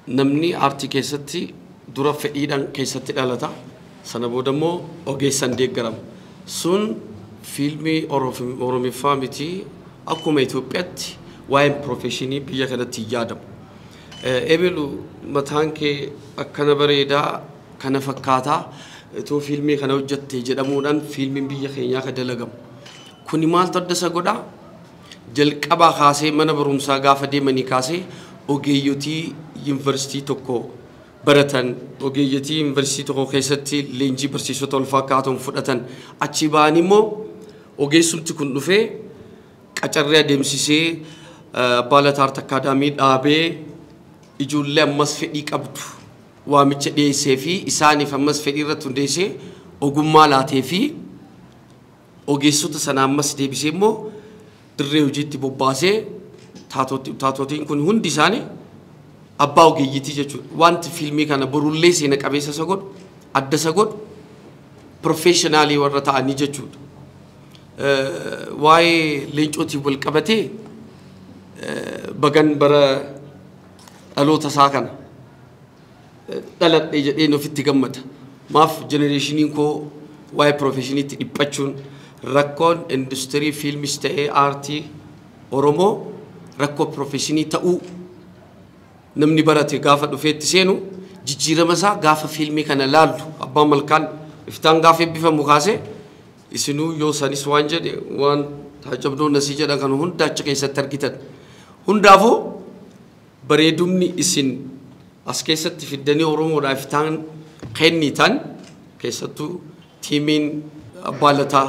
Namni aartii keessatti dura fedhiidhaan keessatti dhalata. Sana booda immoo ogeessaan deeggarama. Sun fiilmii Oromiffaa miti, akkuma Itoophiyaatti waa'een profession biyya kanatti hin yaadamu. Ebelu mataan kee akkana bareedaa kana fakkaataa itoo fiilmii kana hojjatte jedhamuudhaan fiilmiin biyya keenyaa kan dalagamu. Kuni maaltu adda isa godhaa? Jalqabaa kaasee mana barumsaa gaafa deemanii kaasee ogeeyyotii yuunivarsiitii tokko baratan, ogeeyyotii yuunivarsiitii tokko keessatti leenjii barsiisota wal fakkaatuun fudhatan, achi ba'anii immoo ogeessumti kun dhufee qacarree adeemsisee Abbaa Lataa Art Academy dhaabee ijoollee ammas fedhii qabdu waamicha dhiyeessee fi isaaniif ammas fedhii irratti hundeessee ogummaa laatee fi ogeessota sana ammas deebisee immoo dirree hojiitti bobbaasee taatotiin kun hundi isaanii abbaa ogeeyyiitii jechuudha. Wanti fiilmii kana borullee seena qabeessa isa godhu, adda isa godhu, professional warra ta'anii jechuudha. Waa'ee leencootiin wal qabatee bagan bara dhaloota isaa kana dhaladhe jedheen ofitti gammada. Maaf generationiin koo waa'ee professioniitti dhiphachuun rakkoon industirii fiilmis ta'ee aartii Oromoo rakkoo profession ta'uu namni barate gaafa dhufeetti seenu jijjiirama isaa gaafa fiilmii kana laallu abbaan malkaan iftaan gaafa eebbifamu kaasee isinuu yoo sanis waan jedhe waan taajabdoo nasii jedha kan hunda achi keessatti argitan. Hundaafuu bareedumni isin as keessatti fiddanii Oromoodhaaf iftaan kennitan, keessattuu teamiin Abbaa Lataa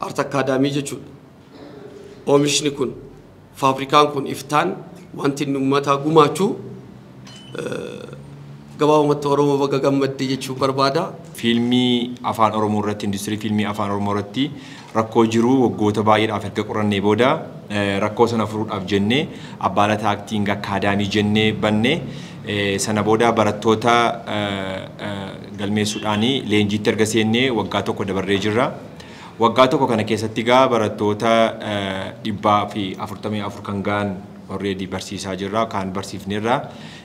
Art Academy jechuudha. Oomishni kun, faabrikaan kun iftaan wanti inni uummataa gumaachuu gabaabumatti Oromoo baga gammadde jechuu barbaada. Fiilmii afaan Oromoo irratti, industirii fiilmii afaan Oromoo irratti rakkoo jiru waggoota baay'eedhaaf erga qorannee booda rakkoo sana furuudhaaf jennee Abbaa Lataa Acting Academy jennee banne. Sana booda barattoota galmeessuudhaan leenjiitti erga seennee waggaa tokko dabarree jirra. Waggaa tokko kana keessatti egaa barattoota 144 kan ga'an already barsiisaa jirra, kaan barsiifneerra.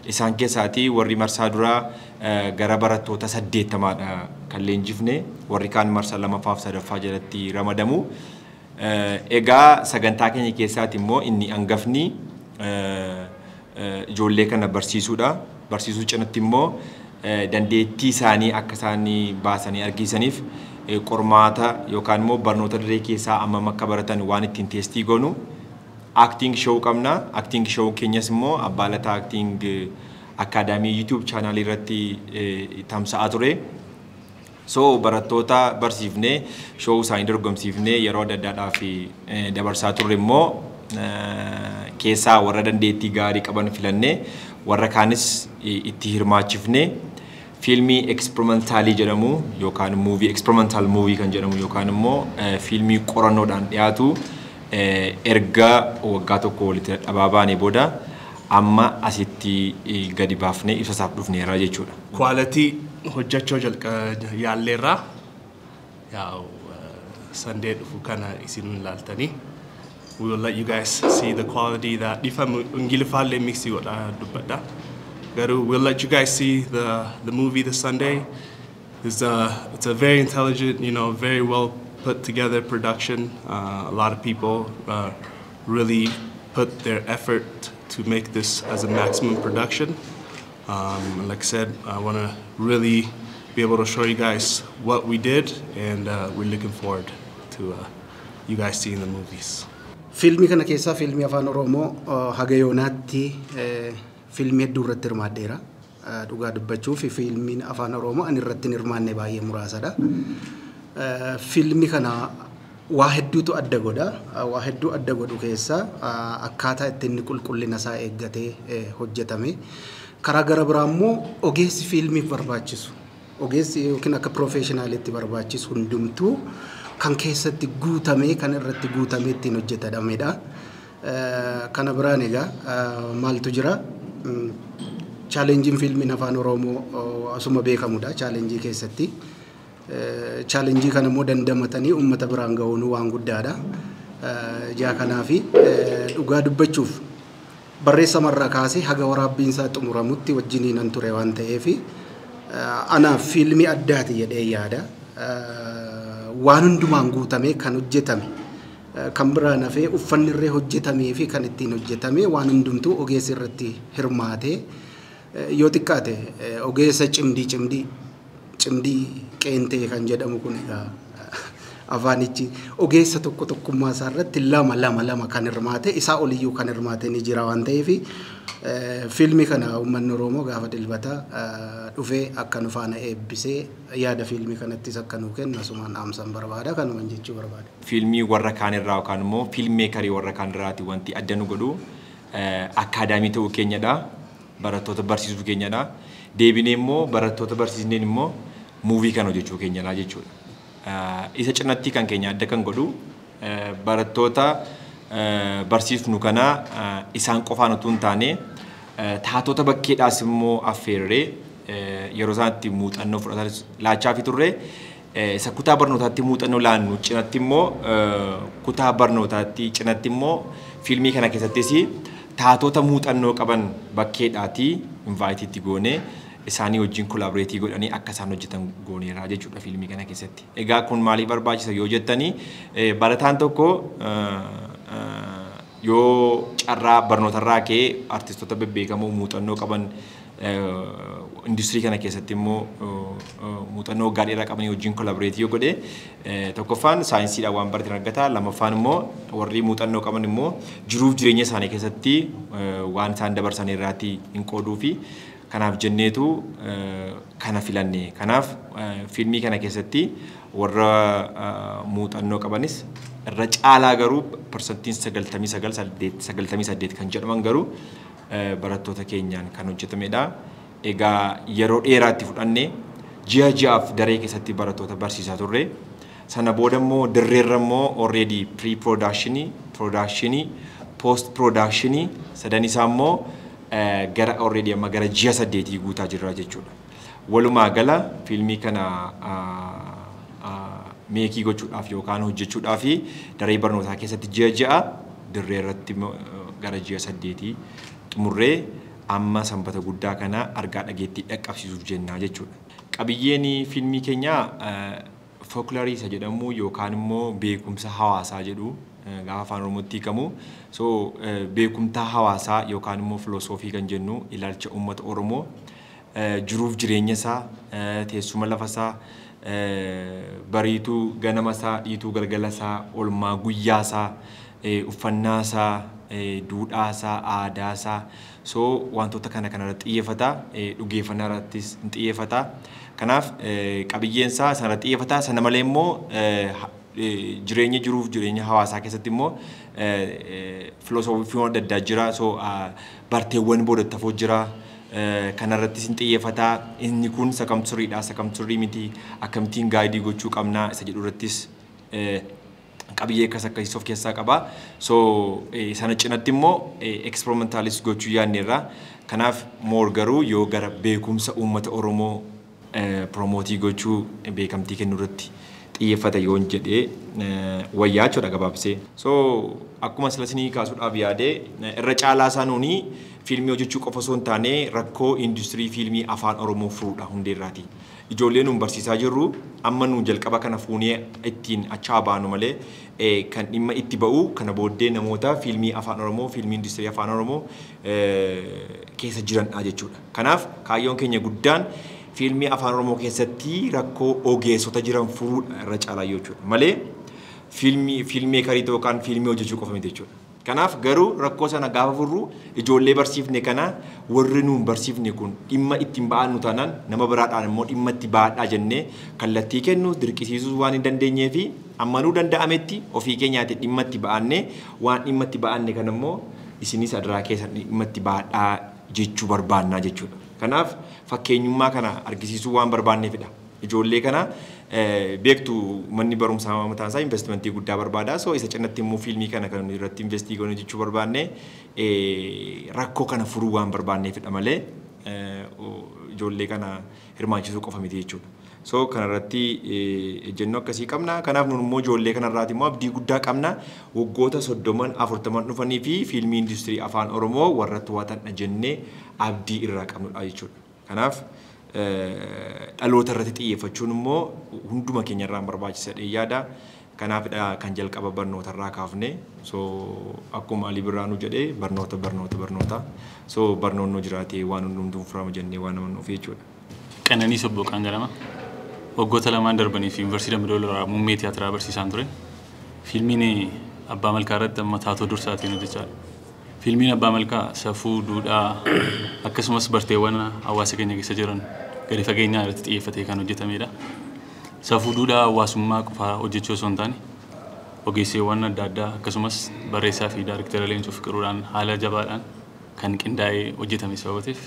Isaan keessaatii warri marsaa duraa gara barattoota 80dha kan leenjifne, warri kaan marsaa lammaffaaf sadaffaa jalatti ramadamu. Egaa sagantaa keenya keessaati immoo inni hangafni ijoollee kana barsiisuudha. Barsiisuu cinatti immoo dandeettii isaanii akka isaan baasanii argisiisaniif qormaata yookaan immoo barnoota daree keessaa hammam akka baratan waan ittiin test goonu acting show qabna. Acting show keenyas immoo Abbaa Lataa Acting Academy YouTube channel irratti tamsa'aa ture. So barattoota barsiifnee show isaanii dorgomsiifnee yeroo adda addaadhaaf dabarsaa turre immoo keessaa warra dandeettii gaarii qaban filannee warra kaanis itti hirmaachifnee fiilmii experimental jedhamu yookaan movie, experimental movie kan jedhamu yookaan immoo fiilmii qorannoodhaan dhiyaatu erga waggaa tokko walitti dadhabaa baanee booda amma asitti gadi baafnee ibsa isaaf dhufneerra jechuudha. Quality hojjechuu jalqa yaalleerraa yaa'u Sunday dhufu kana isin ilaaltanii. We will let you guys see the quality that dhiifama Ingiliffaallee mix godhaa dubbadha. Garuu we'll let you guys see the movie this Sunday. It's a very intelligent, very well put together production. A lot of people really put their effort to make this as a maximum production. And like I said, I want to really be able to show you guys what we did, and we're looking forward to you guys seeing the movies. Fiilmii kana keessaa fiilmii afaan Oromoo haga yoonaatti fiilmii hedduu irratti hirmaadheera. Dhugaa dubbachuuf fiilmiin afaan Oromoo ani irratti hin hirmaanne baay'ee muraasadha. Fiilmii kana waa hedduutu adda godha. Waa hedduu adda godhu keessaa akkaataa itti inni qulqullina isaa eeggatee hojjetame. Karaa gara biraa immoo ogeessi fiilmiif barbaachisu, ogeessi yookiin akka professionalitti barbaachisu hundumtuu kan keessatti guutamee kan irratti guutamee ittiin hojjetamedha. Kana biraan egaa maaltu jira? Challengeiin fiilmiin afaan Oromoo asuma beekamudha challenge keessatti. Challenge kana immoo dandamatanii uummata biraan ga'uun waan guddaadha. Ijaa kanaafi dhugaa dubbachuuf Barreessamarraa kaasee haga waraabbiin isaa xumuramutti wajjiniin ture waan ta'eef anaaf fiilmii addaati jedhee yaada. Waan hundumaan guutamee kan hojjetame kan biraan hafee uffanni irree hojjetamee fi kan ittiin hojjetame waan hundumtuu ogeessi irratti hirmaatee yoo xiqqaate ogeessa cimdii qeentee kan jedhamu kun egaa afaanichi ogeessa tokko tokkummaa isaa irratti lama lama lama kan hirmaate isaa oliyyuu kan hirmaate ni jira waan ta'eef fiilmii kana uummanni Oromoo gaafa dilbata dhufee akka nu faana eebbisee yaada fiilmii kanattis akka nu kennu asumaan dhaamsan barbaada kanuman jechuu barbaada. Fiilmii warra kaanirraa yookaan immoo fiilmeekarii warra kaanirraati wanti adda nu godhu akkaadaamii ta'uu keenyadha. Barattoota barsiisuu keenyadha. Deebinee immoo barattoota barsiisneen immoo muuvii kana hojjechuu keenyadha jechuudha. Isa cinatti kan keenya adda kan godhu barattoota barsiifnu kana isaan qofaan utuu hin taane taatota bakkeedhaas immoo affeerree yeroo isaanitti muuxannoo fudhatan laachaa fi turre isa kutaa barnootaatti muuxannoo laannu cinatti immoo kutaa barnootaatti cinatti immoo fiilmii kana keessattis taatota muuxannoo qaban bakkeedhaatii invaayitiitti goonee isaanii wajjin koolaaboreetii godhanii akka isaan hojjetan gooneera jechuudha fiilmii kana keessatti. Egaa kun maaliif barbaachisa yoo jettanii barataan tokko yoo carraa barnootarraa ka'ee artistoota bebbeekamoo muuxannoo qaban industirii kana keessatti immoo muuxannoo waggaa dheeraa qabanii wajjin koolaaboreetii yoo godhe tokkoffaan saayinsiidhaan waan baratan argata lammaffaan immoo warri muuxannoo qaban immoo jiruuf jireenya isaanii keessatti waan isaan dabarsan irraatii hin qooduu fi kanaaf jenneetu kana filanne. Kanaaf fiilmii kana keessatti warra muuxannoo qabanis irra caalaa garuu parsantiin 99 98 kan jedhaman garuu barattoota keenyaan kan hojjetamedha. Egaa yeroo dheeraatti fudhanne ji'a ji'aaf daree keessatti barattoota barsiisaa turre. Sana booda immoo dirreerra immoo already pre-production, production, post production sadan isaa immoo gara already amma gara ji'a 8 guutaa jirra jechuudha. Walumaa gala fiilmii kana meekii gochuudhaaf yookaan hojjechuudhaaf daree barnootaa keessatti ji'a ji'a dirree irratti gara ji'a 8 xumurree amma sanbata guddaa kana argaa dhageettii dhaqqabsiisuuf jennaa jechuudha. Qabiyyeen fiilmii keenyaa folkloorii isa jedhamu yookaan immoo beekumsa hawaasaa jedhu gaafa afaan Oromootti hiikamu. So beekumtaa hawaasaa yookaan immoo filosoofii kan jennu ilaalcha uummata Oromoo jiruuf jireenya isaa teessuma lafa isaa bariituu ganama isaa dhiituu galgala isaa olmaa guyyaa isaa uffannaa isaa duudhaa isaa aadaa isaa so wantoota kana kanarratti xiyyeeffata dhugeeffannaa irrattis ni xiyyeeffata. Kanaaf qabiyyeen isaa sanarratti xiyyeeffata sana malee immoo jireenya jiruuf jireenya hawaasaa keessatti immoo filosoofiiwwan adda addaa jira so barteewwan boodatti jira. Kanarrattis ni xiyyeeffata inni kun isa kam sirriidha isa kam sirrii miti akkamittiin gaayidii gochuu qabna isa jedhu irrattis qabiyyee akkas akkasii of keessaa qaba. So sana cinatti immoo eksperimentaalis gochuu yaadneerra. Kanaaf moor garuu yoo gara beekumsa uummata Oromoo promootii gochuu beekamtii kennuu irratti xiyyeeffata yoon jedhee wayyaa jechuudha gabaabsee. So akkuma sila isinii kaasuudhaaf yaadee irra caalaa isaa nuuni fiilmii hojjechuu qofa osoo hin taane rakkoo industirii fiilmii afaan Oromoo furuudha hundeerraati. Ijoollee nuun barsiisaa jirru amma nuun jalqaba kana fuunee ittiin achaa baanu malee kan dhimma itti ba'u kana booddee namoota fiilmii afaan Oromoo fiilmii industirii afaan Oromoo keessa jiranidha jechuudha. Kanaaf kaayyoon keenya guddaan fiilmii afaan Oromoo keessatti rakkoo ogeessota jiran furuudha irra caalaa jechuudha. Malee fiilmeekarii yookaan fiilmii hojjechuu qofa miti jechuudha. Kanaaf garuu rakkoo sana gaafa furru ijoollee barsiifne kana warri nuun barsiifne kun dhimma ittiin ba'annu taanaan nama biraadhaan immoo dhimma itti ba'adhaa jennee kallattii kennu dirqisiisuu waan hin dandeenyee fi amma nuu danda'ametti ofii keenyaatti dhimma itti ba'annee waan dhimma itti ba'anne kana immoo isinis adaraa keessan dhimma itti ba'adhaa jechuu barbaannaa jechuudha. Kanaaf fakkeenyummaa kana argisiisuu waan barbaanneefidha. Ijoollee kana beektu manni barumsaa mataan isaa investimentii guddaa barbaada. So isa cinatti immoo fiilmii kana kan irratti investii goone jechuu barbaanne rakkoo kana furuu waan barbaanneefidha malee ijoollee kana hirmaachisuu qofa miti jechuudha. So kanarratti ejjennoo akkasii qabna. Kanaaf nun immoo ijoollee kanarraati immoo abdii guddaa qabna. Waggoota 30 40 dhufanii fi fiilmii industirii afaan Oromoo warra to'atan jennee abdii irraa qabnudha jechuudha. Kanaaf dhaloota irratti xiyyeeffachuun immoo hunduma keenya irraan barbaachisaadha yaada. Kanaafidha kan jalqaba barnoota irraa kaafne. So akkuma Alii Birraanuu jedhee barnoota barnoota barnoota. So barnoonni jiraatee waan hundumtuu furama jennee waan amannuuf jechuudha. Qananii Sobboqaan jedhama. Waggoota lamaan darbanii fi Yuunivarsiitii Dambi Dolloo muummee tiyaatiraa barsiisaan ture. Fiilmiin Abbaa Malkaa irratti amma taatoo dursaatiin hojjechaa jira. Fiilmiin Abbaa Malkaa safuu, duudhaa akkasumas barteewwan hawaasa keenya keessa jiran gadi fageenyaan irratti xiyyeeffatee kan hojjetamedha. Safuu, duudhaa hawaasummaa qofaa hojjechuu osoo hin taane ogeesseewwan adda addaa akkasumas barreessaa fi daariktara Leencoo Fiqiruudhaan haala jabaadhaan kan qindaa'ee hojjetame sababa ta'eef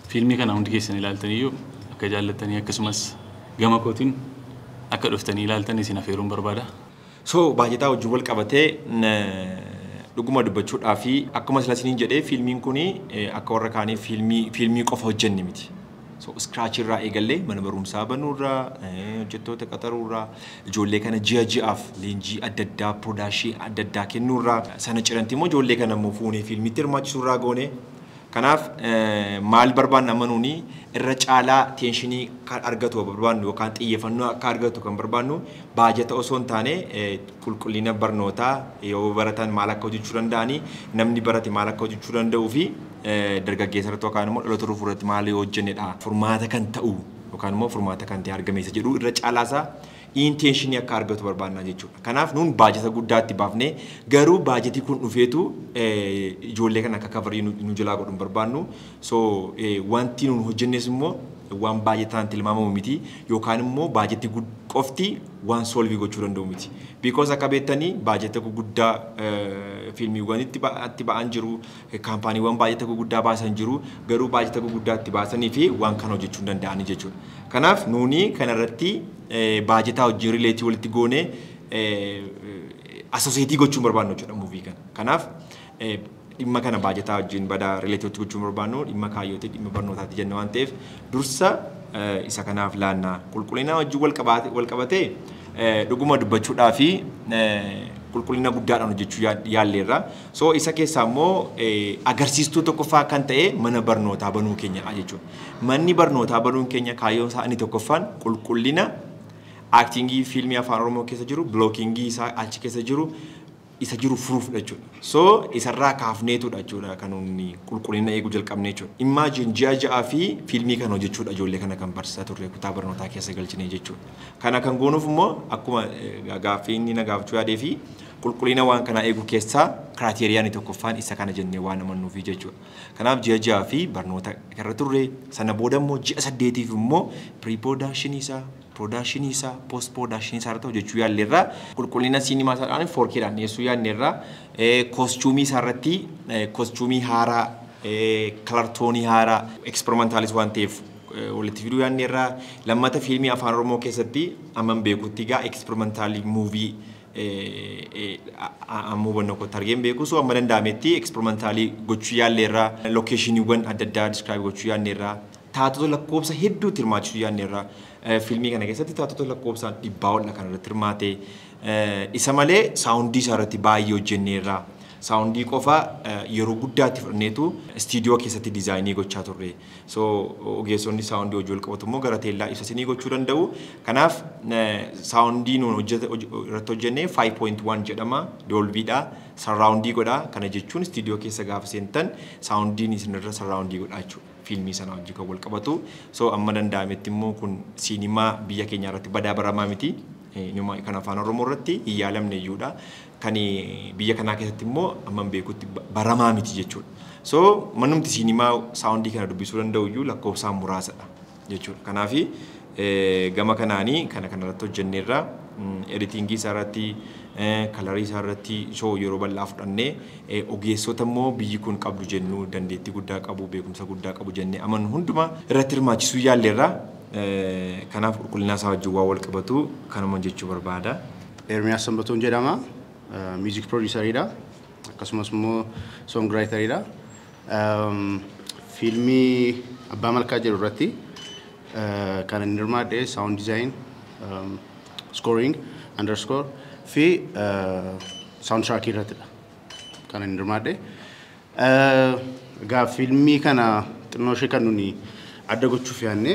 fiilmii kana hundi keessan ilaaltaniyyuu akka jaallattanii akkasumas gama kootiin akka dhuftanii ilaaltan isin afeeruun barbaada. So baajetaa wajjin wal qabatee dhuguma dubbachuudhaa fi akkuma sila isiniin jedhee fiilmiin kun akka warra kaanii fiilmii qofa hojjenne miti. So scratch irraa eegallee mana barumsaa banuurraa, hojjettoota qaxaruurraa, ijoollee kana ji'a ji'aaf leenjii adda addaa, piroodaashinii adda addaa kennuurraa, sana cinatti immoo ijoollee kana immoo fuunee fiilmiitti hirmaachisuurraa goone. Kanaaf maal barbaanna amma nuuni irra caalaa teenshinii kan argatu barbaannu yookaan xiyyeeffannoo akka argatu kan barbaannu baajata osoo hin taane qulqullina barnootaa yoo baratan maal akka hojjechuu danda'anii, namni barate maal akka hojjechuu danda'uu fi dargaggeessa irratti yookaan immoo dhaloota dhufu irratti maal yoo hojjennedha furmaata kan ta'u yookaan immoo furmaata kan ta'e argame isa jedhu irra caalaasaa intentionii akka argatu barbaannaa jechuudha. Kanaaf nuun baajata guddaatti baafnee garuu baajetii kun dhufeetu ijoollee kana akka kafarii nu jalaa godhu hin barbaannu. So wanti nuun hojjennes immoo waan baajetaan tilmaamamu miti yookaan immoo baajetii qofti waan solvii gochuu danda'u miti. Because akka beektanii baajeta guguddaa fiilmiiwwan itti ba'an jiru, kaampaaniiwwan baajeta guguddaa baasan jiru, garuu baajeta guguddaa itti baasanii fi waan kana hojjechuu hin danda'anii jechuudha. Kanaaf nuuni kanarratti baajetaa wajjin rileetii walitti goonee asooseetii gochuu hin barbaannu jechuudha muuvii kana. Kanaaf dhimma kana baajetaa wajjin badaa rileetii walitti gochuu hin barbaannu, dhimma kaayyootii, dhimma barnootaati jenna waan ta'eef dursa isa kanaaf laannaa. Qulqullina wajjin wal qabatee dhuguma dubbachuudhaa fi qulqullina guddaadhaan hojjechuu yaalleerra. So isa keessaa immoo agarsiistuu tokkoffaa kan ta'e mana barnootaa banuu keenyadha jechuudha. Manni barnootaa banuun keenya kaayyoon isaa inni tokkoffaan qulqullina aaktingii fiilmii afaan Oromoo keessa jiru, bilookingii isaa achi keessa jiru, isa jiru furuuf jechuudha. So isarraa kaafneetudha jechuudha kan nuyi qulqullina eeguu jalqabne jechuudha. Imagine ji'a ja'aa fi fiilmii kana hojjechuudha ijoollee kana kan barsiisaa turre kutaa barnootaa keessa galchine jechuudha. Kana kan goonuuf immoo akkuma gaaffii inni na gaafachuu yaadee fi qulqullina waan kanaa eeguu keessaa kiraateeriyaan tokkoffaan isa kana jennee waan amannuufi jechuudha. Kanaaf ji'a ja'aa fi barnoota irra turre sana booda immoo ji'a 8 immoo piriipoodaashinii isaa, production isaa, post production isaa irratti hojjechuu yaalleerra. Qulqullina siinimaa isaadhaan 4K dhaan dhiyeessuu yaalleerra. Koostichuumii isaa irratti koostichuumii haaraa, kalartoonii haaraa, eksperimantaalis waan ta'eef walitti fiduu yaalleerra. Lammata fiilmii afaan Oromoo keessatti amman beekutti egaa eksperimentaalii muuvii amma hubannoo kootti argeen beeku. So amma danda'ametti eksperimentaalii gochuu yaalleerra. Lookeeshiniiwwan adda addaa diskiraayib gochuu yaalleerra. Taatota lakkoofsa hedduutti hirmaachisuu yaalleerra. Fiilmii kana keessatti taatota lakkoofsaan dhibbaa ol kan irratti hirmaate. Isa malee saawundii isaa irratti baay'ee hojjenneerra. Saawundii qofa yeroo guddaatti fudhanneetu istiidiyoo keessatti diizaayinii gochaa turre. So ogeessonni saawundii hojii wal qabatu immoo gara teellaa ibsa isinii gochuu danda'u. Kanaaf saawundii nuun irratti hojjenne 5.1 jedhama, doolbiidha. Sarraawundii godha. Kana jechuun istiidiyoo keessa gaafa seentan saawundiin isinirra sarraawundii godha jechuudha. Fiilmii sana hojii kan wal qabatu. So amma danda'ametti immoo kun siinimaa biyya keenya irratti badaa baramaa miti. Kan afaan Oromoo irratti hin yaalamne iyyuudha. Kan biyya kanaa keessatti immoo amma beekutti baramaa miti jechuudha. So manumti siinimaa saawundii kana dubbisuu danda'u iyyuu lakkoofsaan muraasadha jechuudha. Kanaaf gama kanaanii kana kanarratti hojjenneerra. Editingii isaa irratti, kalarii isaa irratti shoo yeroo bal'aa fudhannee ogeessota immoo biyyi kun qabdu jennu dandeettii guddaa qabu, beekumsa guddaa qabu jennee amannu hundumaa irratti hirmaachisuu yaalleerra. Kanaaf qulqullina isaa wajjin waan wal qabatu kanuma jechuu barbaada. Ermiyaas Sanbatoon jedhama. Music produceridha. Akkasumas immoo songwriteriidha. Fiilmii Abbaa Malkaa jedhu irratti kan inni hirmaadhe sound design, scoring, underscore fi soundtrack irrattidha kan inni hirmaadhe. Egaa fiilmii kana xinnoo ishee kan nuni adda gochuuf yaadne,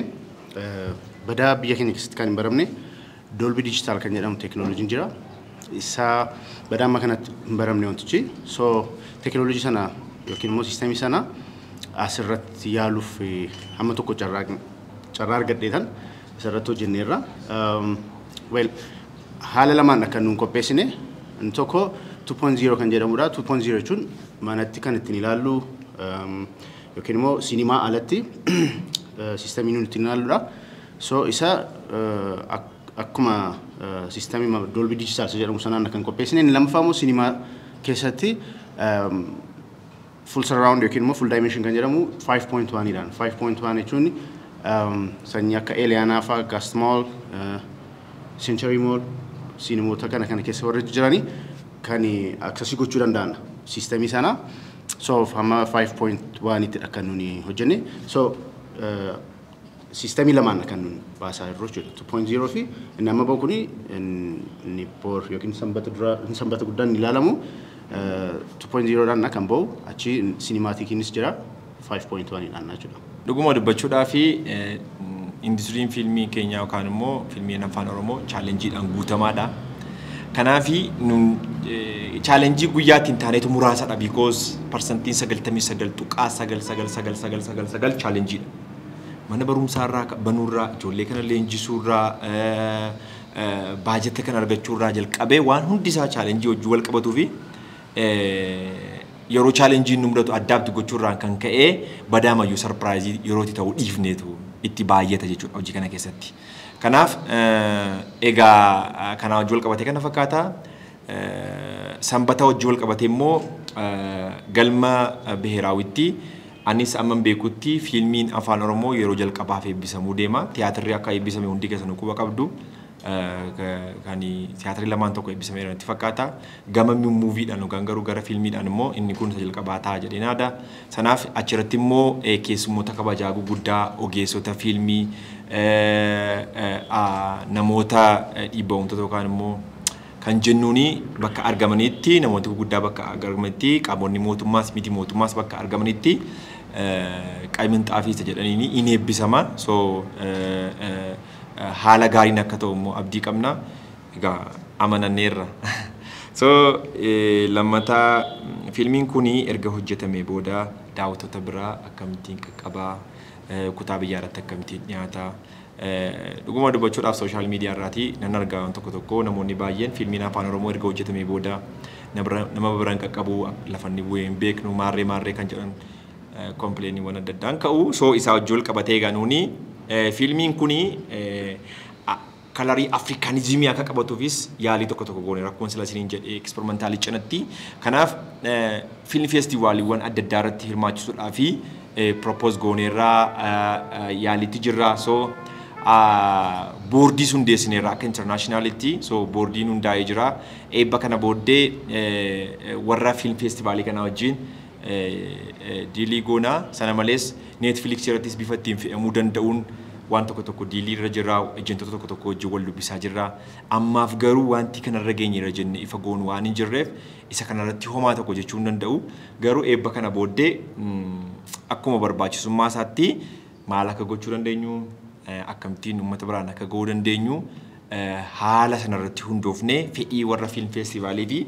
badaa biyya keenya keessatti kan hin baramne Dolby Digital kan jedhamu teekinooloojiin jira. Isa badaa amma kanatti hin baramne wantichi. So teekinooloojii sana yookiin immoo siistemii sana asirratti yaaluuf hamma tokko carraa argadheetan asirratti hojjenneerra. Well, haala lamaan akka nuun qopheessine, inni tokko 2.0 kan jedhamudha. 2.0 jechuun manatti kan ittiin ilaallu yookiin immoo siinimaa alatti siistemii nuti ittiin ilaalludha. So isa akkuma siistemii Dolby Digital jedhamu sanaan kan qopheessine. Inni lammaffaa immoo siinimaa keessatti full surround yookiin immoo full dimension kan jedhamu 5.1 dhaan. 5.1 jechuun sanyii akka Eliyaanaa fa'aa, Gast Mall, Century Mall, siinimoota kana kana keessa warra jiranii kan access gochuu danda'an siistemii sana. So hamma 5.1 itti kan nuni hojjenne. So siistemii lamaan kan nuni baasaa jirru jechuudha. 2.0 fi inni amma bahu kuni, inni boor yookiin sanbata dura, sanbata guddaan ni ilaalamu. 2.0 dhaan kan bahu, achi cinematic-iinis jira, 5.1 dhaan jechuudha. Dhuguma dubbachuudhaa fi industiriin fiilmii keenyaa yookaan immoo fiilmiin afaan Oromoo challenge-iidhaan guutamaadha. Kanaafi challenge guyyaatti hin taanetu muraasadha, because parsantiin 99.99999 challenge-iidha. Mana barumsaarraa banuurraa, ijoollee kana leenjisuurraa, baajata kana argachuurraa jalqabee waan hundi isaa challenge wajjin wal qabatuu fi yeroo challenge-iin nu mudatu adapt gochuurraan kan ka'e badaamayyuu surprise yerootti ta'uu dhiifneetu itti baay'ata jechuudha hojii kana keessatti. Kanaaf egaa kanaa wajjin wal qabatee kana fakkaata. Sanbata wajjin wal qabatee immoo galma biheeraawitti anis amman beekutti fiilmiin afaan Oromoo yeroo jalqabaaf eebbisamuu deema. Tiyaatirri akka eebbisame hundi keessanuu quba qabdu. Kan tiyaatirri lamaan tokko eebbisameera natti fakkaata. Gama movie-dhaan yookaan garuu gara fiilmiidhaan immoo inni kun isa jalqabaa ta'a jedhee yaada. Sanaaf achirratti immoo keessummoota kabajaa guguddaa, ogeessota fiilmii, namoota dhiibbaa uumtoota yookaan immoo kan jennuuni bakka argamanitti, namoota guguddaa bakka argamanitti, qaamonni mootummaas miti mootummaas bakka argamanitti ቀይ ምንጣፍ isa jedhaniini in eebbisama. So haala gaariin akka ta'u immoo abdii qabna. Egaa amananneerra. So lammataa fiilmiin kuni erga hojjetamee booda daawwattoota biraa akkamittiin qaqqabaa, kutaa biyyaa irratti akkamittiin dhiyaata? Dhuguma dubbachuudhaaf social media irraati nan argaa waan tokko tokko, namoonni baay'een fiilmiin afaan Oromoo erga hojjetamee booda nama biraan qaqqabu, lafa inni bu'ee hin beeknu, maarree maarree kan jedhan complain-iiwwan adda addaan ka'u. So isaa wajjin wal qabatee egaa nuuni fiilmiin kuni color-ii Africanism-ii akka qabatuufis yaalii tokko tokko goone, rakkoon sila isiniin jedhee experimental-ii cinatti. Kanaaf film festival-iiwwan adda addaa irratti hirmaachisuudhaa fi propose gooneerraa, yaaliitti jirra. So boordii hundeessineerra akka international-itti, so boordiin hundaa'ee jira. Eebba kana booddee warra film festival-ii kana wajjin deal-ii goonaa. Sana malees Netflix irrattis bifa ittiin fe'amuu danda'uun waan tokko tokko deal-ii irra jira, ejjentoota tokko tokko wajjin wal dubbisaa jirra. Ammaaf garuu wanti kanarra geenyeera jenne ifa goonu waan hin jirreef isa kanarratti homaa tokko jechuu hin danda'u. Garuu eebba kana booddee akkuma barbaachisummaa isaatti maal akka gochuu dandeenyu, akkamittiin uummata biraan akka ga'uu dandeenyu, haala sanarratti hundoofnee fedhii warra film festival-ii fi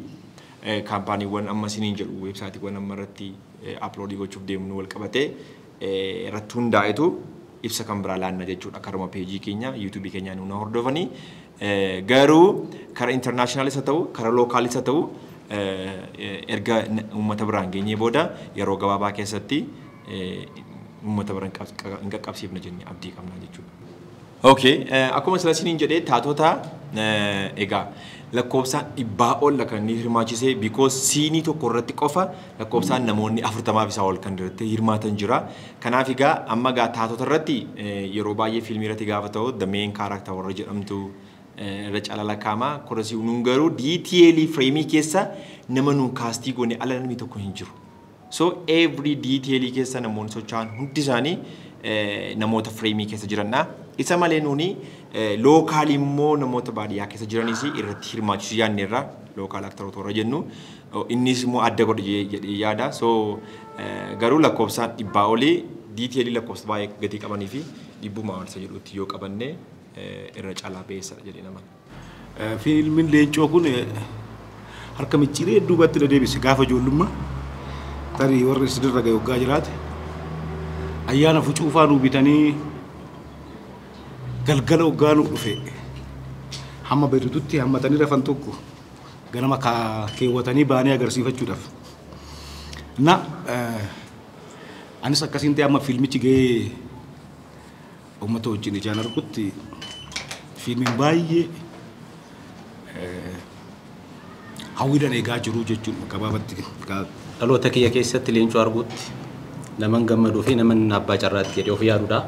kaampaaniiwwan amma isiniin jedhu, website-iiwwan amma irratti upload-ii gochuuf deemnu wal qabatee irratti hundaa'etu ibsa kan biraa laanna jechuudha. Karuma page-ii keenya YouTube-ii keenyaan nu hordofanii, garuu kara international-is haa ta'u, kara local-is haa ta'u, erga uummata biraan geenyee booda yeroo gabaabaa keessatti uummata biraan hin qaqqabsiifna jennee abdii qabna jechuudha. Okay, akkuma sila isiniin jedhee taatota egaa lakkoofsaan 100 ol kan inni hirmaachise, because scene-ii tokko irratti qofa lakkoofsaan namoonni 40f isaa ol kan irratti hirmaatan jira. Kanaaf egaa amma egaa taatota irratti yeroo baay'ee fiilmii irratti gaafa ta'u the main character warra jedhamtu irra caala lakkaa'ama. Korasii nuun garuu detail-ii frame-ii keessa nama nuun cast-ii goone ala namni tokko hin jiru. So every detail keessa namoonni socho'an hundi isaanii namoota fireemii keessa jiranidha. Isa malee nuuni local immoo namoota baadiyyaa keessa jiranis irratti hirmaachisuu yaadneerra, local actoroota warra jennu, innis immoo adda godhe jedhee yaada. So garuu lakkoofsaan 100 olii, detailii lakkoofsa baay'ee gatii qabanii fi dhibbumaa ol isa jedhutti yoo qabanne irra caalaa beessadha jedhee nama. Fiilmiin Leencoo kun harka micciiree duubatti na deebise. Gaafa ijoollummaa, tarii warri isinirra gahe waggaa jiraate, ayyaana fucuufaa nuu bitanii galgala waggaa nuu dhufe hamma beektutti hammatanii rafan tokko ganama keewwatanii baanii agarsiifachuudhaaf. Na anis akkasiin ta'e amma fiilmichi gahee uummata wajjin ijaan argutti fiilmiin baay'ee hawwiidhaan eegaa jiru jechuun gabaabatti. Dhaloota kiyya keessatti Leencoo arguutti naman gammaduu fi naman abbaa carraatti jedhee of yaadudha.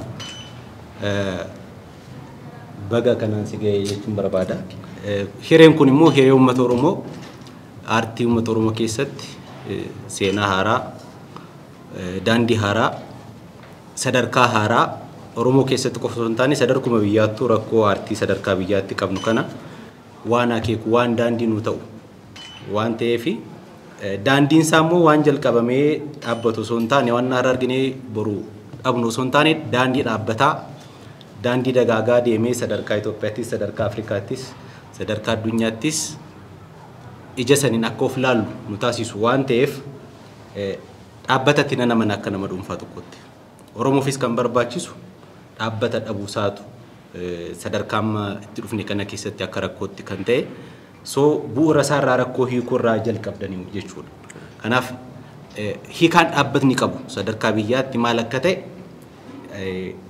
Baga kanaan si ga'e jechuun barbaada. Hireen kun immoo hiree uummata Oromoo, aartii uummata Oromoo keessatti seenaa haaraa, daandii haaraa, sadarkaa haaraa Oromoo keessatti qofa osoo hin taane sadarkuma biyyaattuu rakkoo aartii sadarkaa biyyaatti qabnu kana waan akeeku, waan daandii nu ta'u waan ta'eef, daandiin isaa immoo waan jalqabamee dhaabbatu osoo hin taane, waan har'a arginee boru dhabnu osoo hin taane, daandii dhaabbataa, daandii dagaagaa deemee sadarkaa Itoophiyaattis, sadarkaa Afrikaattis, sadarkaa addunyaattis ija saniin akka of laallu nu taasisu waan ta'eef dhaabbatatti nan amana akka nama dhuunfaa tokkotti. Oromoofis kan barbaachisu dhaabbata dhabuusaatu sadarkaa amma itti dhufne kana keessatti akka rakkootti kan ta'e, so bu'uura isaarraa rakkoo hiikuu irraa jalqabdanii jechuudha. Kanaaf hiikaan dhaabbatni qabu sadarkaa biyyaatti maal akka ta'e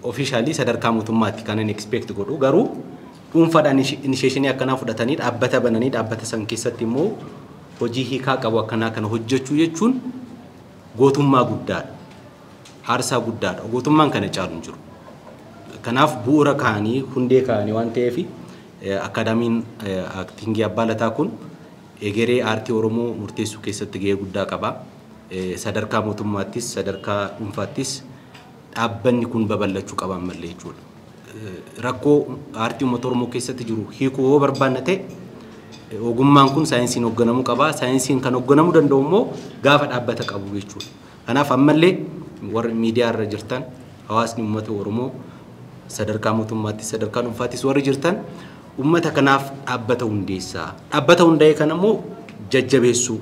officially sadarkaa mootummaatti kan inni expect godhu, garuu dhuunfaadhaan initiationii akkanaa fudhatanii dhaabbata bananii dhaabbata san keessatti immoo hojii hiikaa qabu akkanaa kana hojjechuu jechuun gootummaa guddaadha. Aarsaa guddaadha. Gootummaan kana caalu hin jiru. Kanaaf bu'uura kaa'anii, hundee kaa'anii waan ta'eef, akaadaamiin actingii Abbaa Lataa kun egeree aartii Oromoo murteessuu keessatti gahee guddaa qaba. Sadarkaa mootummaattis sadarkaa dhuunfaattis dhaabbanni kun babal'achuu qaba ammallee jechuudha. Rakkoo aartii uummata Oromoo keessatti jiru hiikuu yoo barbaanna ta'e, ogummaan kun saayinsiin hoogganamuu qaba. Saayinsiin kan hoogganamuu danda'u immoo gaafa dhaabbata qabu jechuudha. Kanaaf ammallee warri miidiyaa irra jirtan, hawaasni uummata Oromoo sadarkaa mootummaattis sadarkaa dhuunfaattis warri jirtan, uummata kanaaf dhaabbata hundeessaa. Dhaabbata hundaa'e kana immoo jajjabeessuu,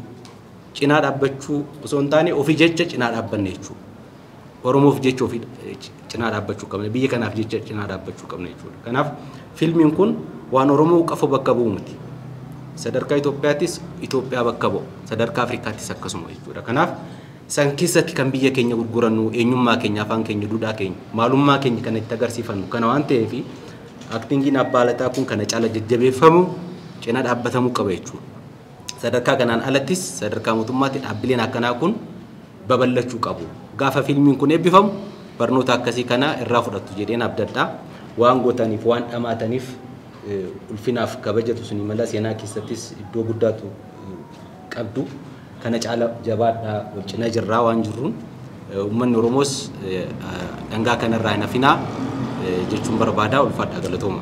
cinaa dhaabbachuu osoo hin taane ofii jecha cinaa dhaabbanne jechuudha. Oromoof jecha ofii cinaa dhaabbachuu qabna. Biyya kanaaf jecha cinaa dhaabbachuu qabna jechuudha. Kanaaf fiilmiin kun waan Oromoo qofa bakka bu'u miti. Sadarkaa Itoophiyaattis Itoophiyaa bakka bu'u. Sadarkaa Afrikaattis akkasuma jechuudha. Kanaaf san keessatti kan biyya keenya gurgurannu, eenyummaa keenya, afaan keenya, duudhaa keenya, maalummaa keenya kan itti agarsiifannu kana waan ta'eef, actingiin Abbaa Lataa kun kana caala jajjabeeffamu, cinaa dhaabbatamuu qaba jechuudha. Sadarkaa kanaan alattis sadarkaa mootummaatti dhaabbileen akkanaa kun babal'achuu qabu. Gaafa fiilmiin kun eebbifamu barnoota akkasii kana irraa fudhattu jedheen abdadha. Waan gootaniif, waan dhamaataniif ulfinaaf kabajatu suni mala, seenaa keessattis iddoo guddaatu qabdu. Kana caala jabaadhaa, wal cinaa jirraa waan jirruun uummanni Oromoos dhangaa kanarraa hin hafinaa jechuun barbaada. Ulfaadhaa, galatooma.